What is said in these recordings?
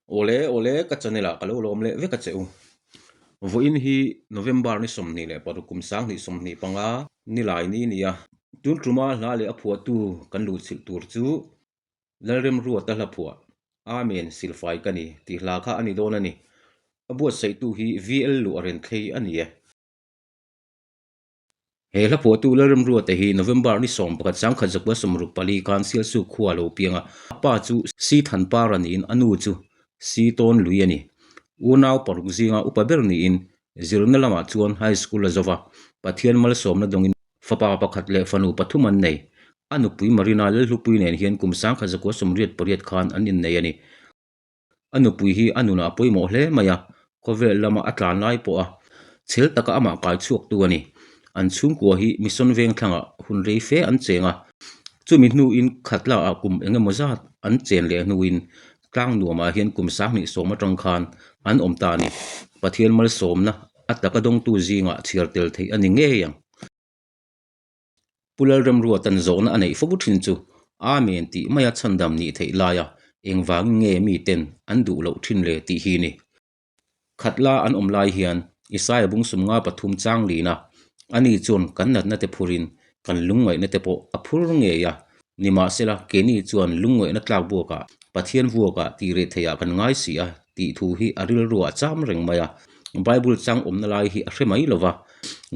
Awle awle ka channel ah ka lo lawm leh vek a che u. Vawiin hi November ni 26 kum 2025 nilai ni nia. Tun tuma hla leh a phuahtu kan luhchilh tur chu Lalremruata hla phuah Amen Silfai ka ni tih hla kha a ni dawn a ni. A buatsaihtu hi VL Luah Renthlei a ni e. He hla phuahtu Lalremruata hi November ni 11 1964 khan Sialsuk khua a lo piang a, a pa chu Si Thanpara niin a nu chu Si Tawnlui a ni. Unau paruk zinga upa ber niin zirna lamah chuan High School a zo va, Pathian malsawmna dawngin fapa pakhat leh fanu pathum an nei. A nupui Marina Lalhlupui nen hian kum 1988 khan an innei a ni. A nupui hi a nunah a pawimawh hle mai a, khawvel lama a tlan lai pawh a chhel taka amah kai chhuaktu a ni. An chhungkua hi Mission Vengthlangah hun rei fe an cheng a, chumi hnuin Khatlaah kum eng emaw zat an chen leh hnuin tlang nuamah hian kum 2010 atang khan an awm ta a ni. Pathian malsawmna a taka dawngtu zingah chhiar tel theih a ni ngei ang. Pu Lalremruatan zawhna a neih fo thin chu Amen tih maia chhandam nih theih laia engvangin nge miten an duh loh thin le tih hi ni. Khatla an awm lai hian Isaia bung sumnga pathum chang lin a, ani chuan kan natna te phurin kan lungngaihna te pawh a phur ngei a, nimahsela keini chuan lungngaihna tlak buakah Pathian vuakah tih reh theihah kan ngai si a tih thu hi a rilruah a cham reng mai a, Bible chang awmna lai hi a hre mai lo va.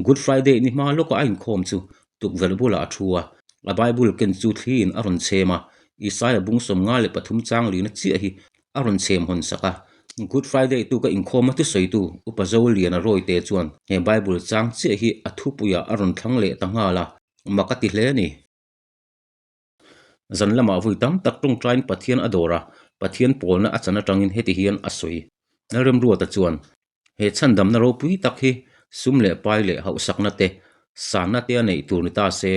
Good Friday ni hma lawka a inkhawm chu tukverh bulah a thu a, a Bible ken chu thliin a rawn chhem a, Isaia bung 53 chang lina chiah hi a rawn chhem hawn sak a. Good Friday tuka inkhawma thusawitu Upa Zoliana Rawite chuan he Bible chang chiah hi a thupuiah a rawn thlang leh ta nghal a, mak a ti hle a ni. Zan lamah vui tam tak tawngtaiin Pathian a dawr a, Pathian pawlna a chan atangin heti hian a sawi. Lalremruata chuan, He chhandamna ropui tak hi sum leh pai leh hauhsakna te, sanna te a neih tur ni ta se,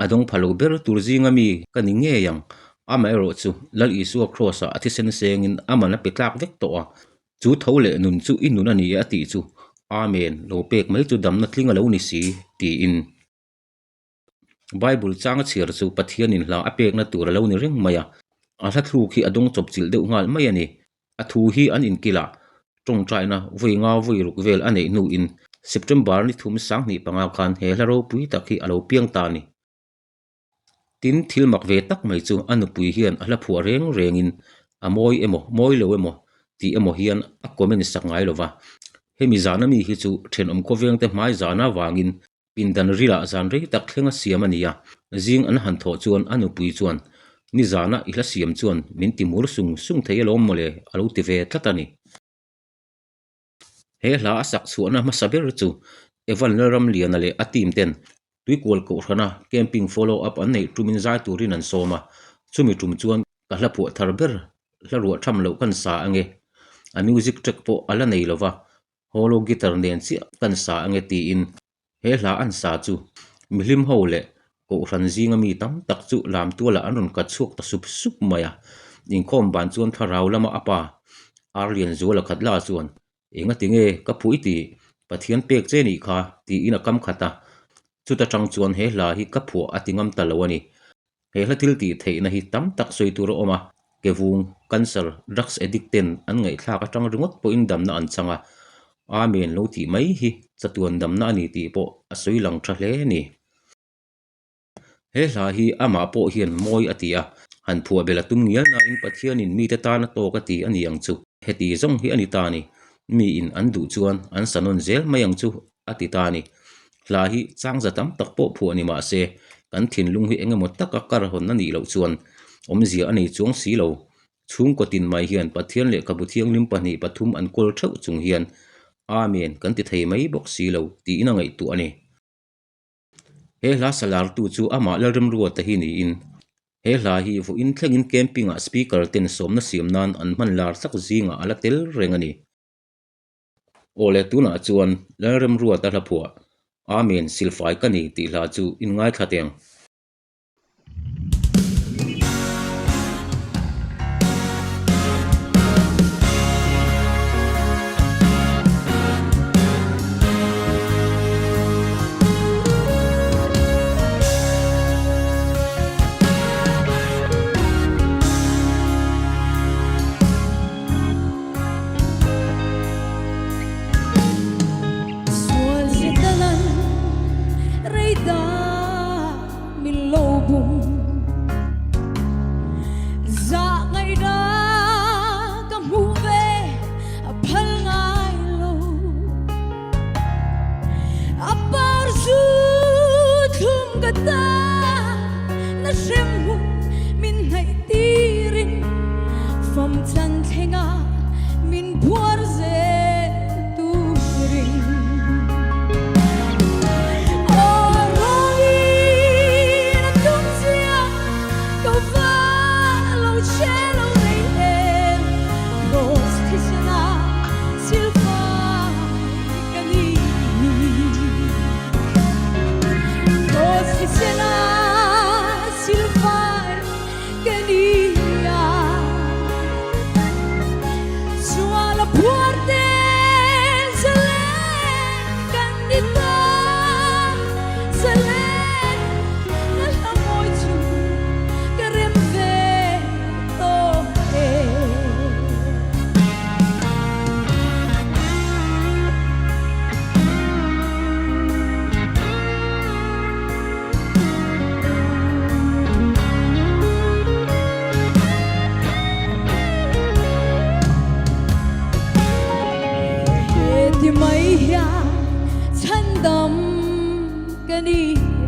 a dawng pha lo ber tur zinga mi ka ni ngei ang. Amaherawh chu Lal Isua Kraws-ah a thisen sengin a man a pe tlak vek tawh a, chu tho leh nun chu i nun a ni e a tih chu Amen lo pek mai chu damna tling a lo ni si, tiin. Bible changa chhiar chu Pathianin hla a pekna tur a lo ni reng mai a, a hla thluk hi a dawng chawp chilh deuh nghal mai a ni. A thu hi an inkilh a, tawngtaina vawi nga vawi ruk vel a neih hnuin September ni thum 2005 khan he hla ropui tak hi a lo piang ta a ni. Tin, thil mak ve tak mai chu a nupui hian a hla phuah reng rengin a mawi emaw mawi lo emaw tih emaw hian a comment sak ngai lo va. Hemi zana mi hi chu thenawm khawvengte hmai zana vangin Pindan rilah zan rei tak thleng a siam a ni a, zing an han thawh chuan a nupui chuan, Nizana i hla siam chuan min ti mur sung sung thei alawm mawle a lo ti ve tlat a ni. He hla a sak chhuahna hmasa ber chu Evan Lalramliana leh a team ten Tuikual Kohhrana camping follow up an neih tumin zai turin an sawm a, chumi tum chuan ka hla phuah thar ber hla ruah tham loh kan sa ange, a music track pawh a la nei lova, Holo guitar nen chiah kan sa ange tiin he hla an sa chu mihlim ho leh kohhran zinga mi tam tak chu lam tualah an rawn kat chhuak ta sup sup mai a. Inkhawm ban chuan thlarau lama a pa Arlianzuala Khatla chuan Enga tinge ka phuh i tih? Pathian pek che nih kha tiin a kam khat a. Chuta tang chuan he hla hi ka phuah a ti ngam ta lo a ni. He hla thil tih theihna hi tam tak sawi tur a awm a, kevung, cancer, drugs addict ten an ngaihthlak atang ringawt pawhin damna an chang a, Amen lo tih mai hi chatuan damna a ni tih pawh a sawi lang tha hle a ni. He hla hi amah pawh hian mawi a ti a, han phuah belh a tum ngial nain Pathianin mite tana tawk a ti a ni ang chu. Heti zawng hi a ni ta a ni. Miin an duh chuan an sa nawn zel mai ang chu a ti ta a ni. Hla hi changza tam tak pawh phuah ni mah se, kan thinlung hi eng emaw taka kar hawn a nih loh chuan awmzia a nei chuang si lo. Chhungkaw tin mai hian Pathian lehkhabu thianghlim pahnih pathum an kawl theuh chung hian Amen kan ti thei mai bawk si lo tiin a ngaihtuah a ni. He hla salartu chu amah Lalremruata hi niin, he hla hi vawiin thlengin camping-ah speaker ten sawmna siam nan an hman lar tak zingah a la tel reng a ni. Awle tunah chuan Lalremruata hla phuah Amen Silfai ka ni tih hla chu in ngaithla teh ang. ni.